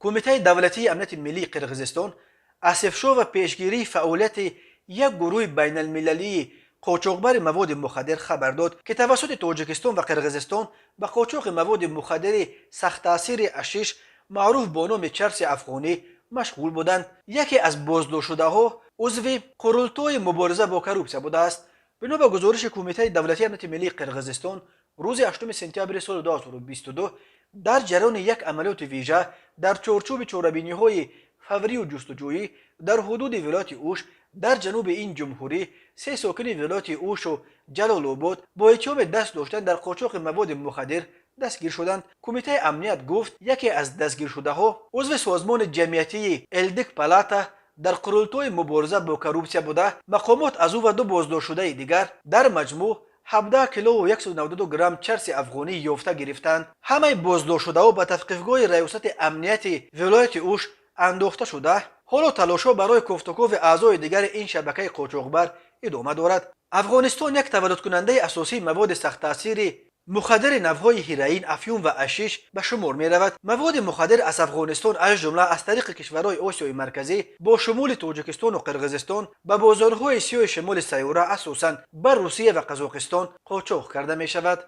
Кумитаи давлатии амнияти миллии Қирғизистон аз ифшо ва пешгирии фаъолияти як гурӯҳи байналмилалии қочоқбари маводи мухаддир хабар дод, ки тавассути Тоҷикистон ва Қирғизистон ба қочоқи маводи мухаддири сахттаъсири ашиш, маъруф бо номи чарси афғонӣ, машғул буданд. Яке аз боздоштшудаҳо узви Қурултои мубориза бо коррупсия будааст. Бино ба гузориши Кумитаи давлатии амнияти миллии Қирғизистон, рӯзи 8 сентябри соли 2022 дар ҷараёни як амалиёти вижа дар чорчӯби чорабиниҳои фаврию ҷустуҷӯӣ дар ҳудуди вилояти Уш дар ҷануби ин ҷумҳурӣ се сокини вилояти Ушу Ҷалолобод бо иттиҳоми даст доштан дар қочоқи маводи мухаддир дастгир шуданд. Кумитаи амният гуфт, яке аз дастгиршудаҳо узви созмони ҷамъиятии Элдик Палата дар Қурултои мубориза бо коррупсия буда, мақомот аз ӯ ва ду боздоштшудаи дигар дар маҷмӯъ 17 килову 192 грамм чарси афғонӣ ёфта гирифтанд. Ҳамаи боздоштшудаҳо ба тавқифгоҳи Раёсати амнияти вилояти Уш андохта шуда, ҳоло талошҳо барои кофтукови аъзои дигари ин шабакаи қочоқбар идома дорад. Афғонистон як таваллудкунандаи асосии маводи сахттаъсири мухаддири навъҳои ҳероин, афюн ва ашиш ба шумор меравад. Маводи мухаддир аз Афғонистон, аз ҷумла аз тариқи кишварҳои Осиёи Марказӣ бо шумули Тоҷикистону Қирғизистон, ба бозорҳои сиёҳи шимоли сайёра, асосан ба Русия ва Қазоқистон, қочоқ карда мешавад.